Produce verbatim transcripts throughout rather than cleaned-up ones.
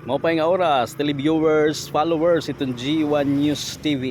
Maupay nga oras, televiewers, followers iton G one News T V.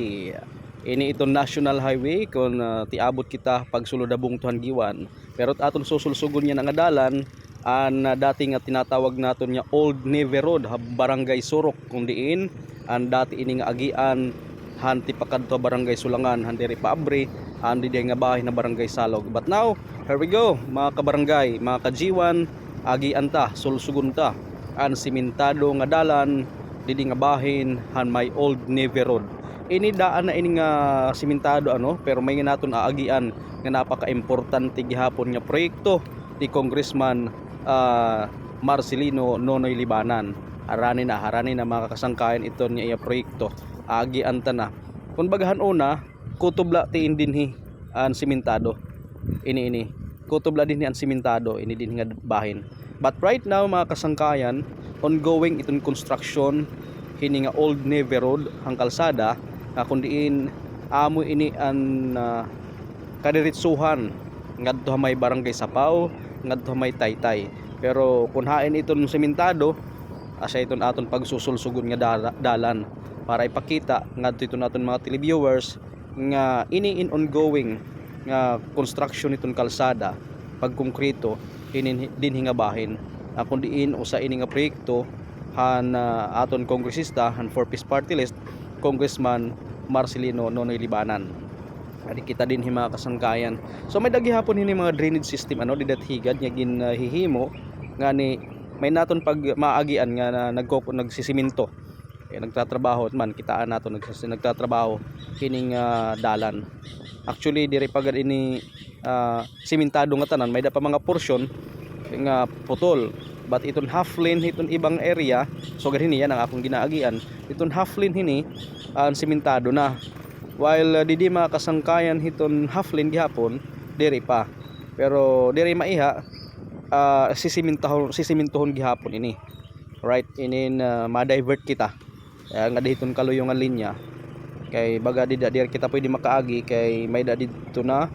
Ini iton National Highway kon, ah, tiabot kita pagsulod ha bungto han Guiuan. Pero it aton susulsugon yana nga dalan, an, ah, dati nga tinatawag naton nga Old Navy Road ha Barangay Surok, kon diin an dati ini nga agian han tipakadto ha Barangay Sulangan, han diri pa abri an didi nga bahin ha Barangay Salog. But now, here we go, mga kabarangay, mga ka-G one, agian ta, sulsugon ta an simentado nga dalan didi nga bahin han may Old Navy Road. Ini daan na ini nga simentado, ano, pero may naton aagian nga napaka-importante gihapon nga proyekto ni Congressman, ah, Marcelino Nonoy Libanan. Harani na, harani na, mga kasangkayan, iton nga iya proyekto. Aagian ta na. Kon baga han una, kutob la tiin dinhi an simentado. Ini, ini. Kutob la dinhi an simentado, ini dinhi nga bahin. But right now, mga kasangkayan, ongoing iton construction hini nga Old Navy Road, han kalsada, nga kon diin amo ini an, ah, kadiretsuhan ngadto ha may Barangay Sapaw, ngadto ha may Taytay. Pero kon hain iton simentado, asya iton aton pagsusulsugon nga dala-, dalan para ipakita ngadto iton aton mga televiewers nga ini in ongoing nga construction iton kalsada, pagkongkrito hini dinhi nga bahin. Ah, kon diin usa ini nga proyekto han, ah, aton kongresista han Four Ps Party List, Congressman Marcelino Nonoy Libanan. Adi kita dinhi, mga kasangkayan. So, may-ada gihapon hini mga drainage system, ano, dida hit higad nga ginhihimo ngani may naton pag-, maagian nga na, nagko-, nagsisimento. Eh, nagtatrabaho man, kitaa naton, nagsis-, nagtatrabaho kining, ah, dalan. Actually, diri pa gad ini, ah, simentado nga tanan, may-ada pa mga portion nga putol. But iton half lane, iton ibang area, sugad hini, yana an akon ginaagian. Iton half lane hini, ah, simentado na. While, ah, didi, mga kasangkayan, hiton half lane gihapon, diri pa. Pero diri maiha, ah, sisimintohon, sisimintohon gihapon ini. Right, inin, ah, ma-divert kita. Kay ngadi hiton kaluyo nga linya. Kay baga dida, diri kita pwede makaagi kay may-ada didto na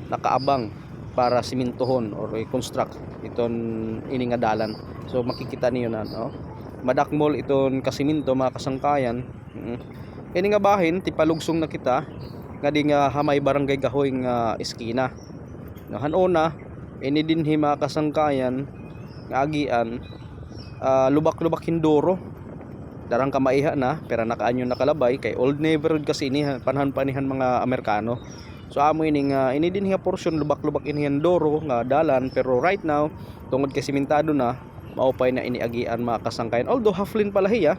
nakaabang para simintohon or i-construct iton ini nga dalan. So, makikita niyo na, no? Madakmol iton kasiminto, mga kasangkayan. Mm. Ini nga bahin, tipalugsong na kita, ngadi nga ha may Barangay Gahoy nga eskina. No, han una, ini dinhi, mga kasangkayan, nga agian, ah, lubak-lubak hin duro. Dara han kamaiha na, pero nakaanyo nakalabay, kay Old Navy Road kasi ini, panahon pa ini han mga Amerikano. So, amo ini nga, ini dinhi nga porsyon, lubak-lubak ini hin duro nga dalan, pero right now, tungod kay simentado na, maupay na ini agian, mga kasangkayan. Although half lane pa la hiya,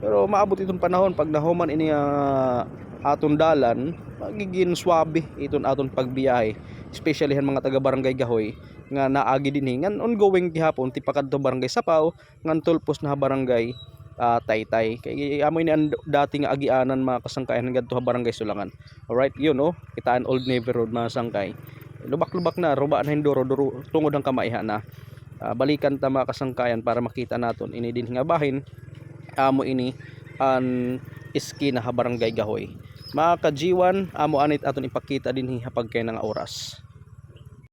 pero maabot iton panahon pag nahuman ini, ah, aton dalan, magigin swabe iton aton pagbiyahe, especially han mga taga Barangay Gahoy nga naagi dinhi, ngan ongoing gihapon, tipakadto Barangay Sapaw, ngan tulpos na ha Barangay, ah, Taytay. Kay amo ini an dati nga agianan, mga kasangkayan, ngadto ha Barangay Sulangan. Alright, yun, oh. Kita an Old Navy Road, mga sangkay. Lubak-lubak na, ruba na hin duro, duro, tungod han kamaiha na. Ah, balikan ta, mga kasangkayan, para makita naton ini dinhi nga bahin, amo ini an eskina ha Barangay Gahoy. Mga ka-G one, amo anay it aton ipakita dinhi ha pagkaina nga oras.